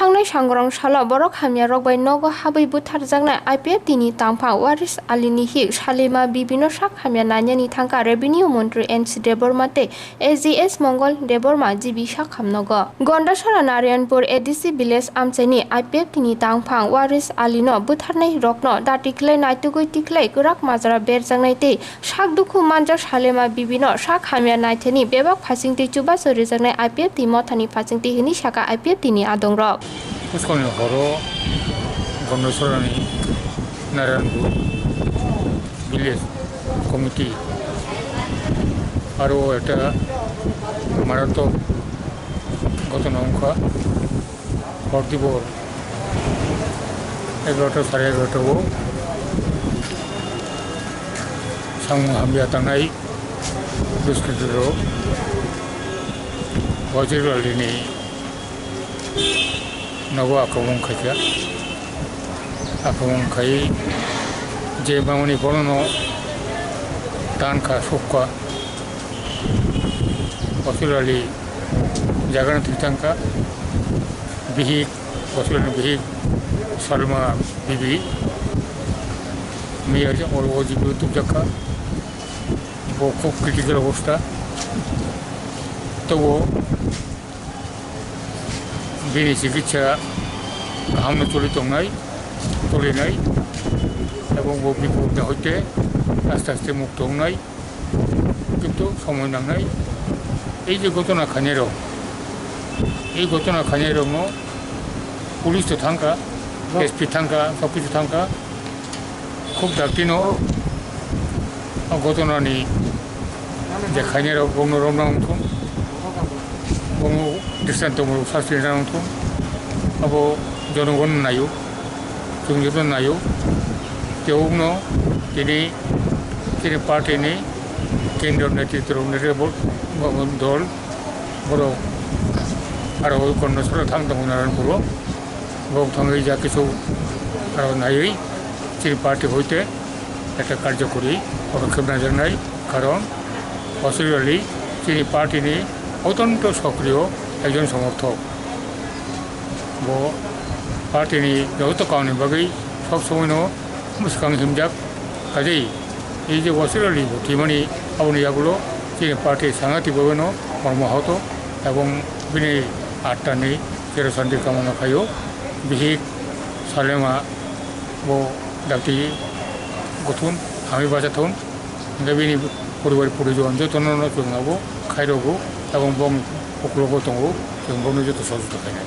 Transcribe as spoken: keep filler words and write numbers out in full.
Tangnai sangrong salo borok hamya rok bai nogo habwi butharjaknai I P F T ni tangphang Waris Ali ni hik Salima Bibi no sak hamya nainani thangkha Revenue Montri N C Debbarma tei A G S Mongol Debbarma G B sak hamnogo. Gondasora Narayanpur A D C village amchaini I P F T ni tangphang Waris Ali no butharnai rokno dati khlai naitugwi tikhlai kwrak majra berjaknai tei sak dukhu manjak Salema Bibi no sak hamya naithani bebak phasingtwi chubachu rijaknai I P F T mothani phasingtwi hwnwi sakha I P F T ni adongrok. Puskoni horo Gondasorani Narayanpur village committee aro ekta maratok ghotona wngkha. Hor dibor egarota sare egarota o samung hamya tangnai duskritiro Wazir Alini nogo akromon khaikha. Akromon khai je bangmani bonono tankha, sukha. Wazir Ali jagano thwi thangkha. Bihik, Wazir Alini bihik Salma Bibi miya je oro O G P o tubjakha. Bo khub critical obostha. Tobo bini chikitsa kahamno choli tongnai, cholinai, ebong bo bipodni hoite aste aste mukto wngnai, kintu somoi nangnai. Ei je ghotona khainairok, ei ghotona khainairokno police to thangkha, S P thangkha, sob kisu thangkha, khub dakti no o ghotona ni je khainai rok bongno romna wngthung, bongno dristan tongmung sasti rina wngthung, abo jonogon naio, chwng joto naio, tei ugno tini, tini party ni kendro netritro ni dol borok aro Gondasora thang tongo Narayanpuro. Bok thangwi ja kisu aro naiwi chini party hoite ekta karjokori podokkhep najaknai, karon Wazir Ali chini party ni otonto sokriyo ekjon somorthok. Bo party ni joto kauni bagwi sob somoino mwswkang himjak. Kaje, ei je Wazir Ali bo thwimani aboni yagulo chini party sangati bagwino kormo hoto ebong bini attani chero santi kamona khaio. Bihik Salema bo dakti gothun, hamwi bacha thun. Hingke bini poribar porijon jotono no chwng abo khairogo ebong bong uklogo tongo, chwng bono joto sohojogita khainai.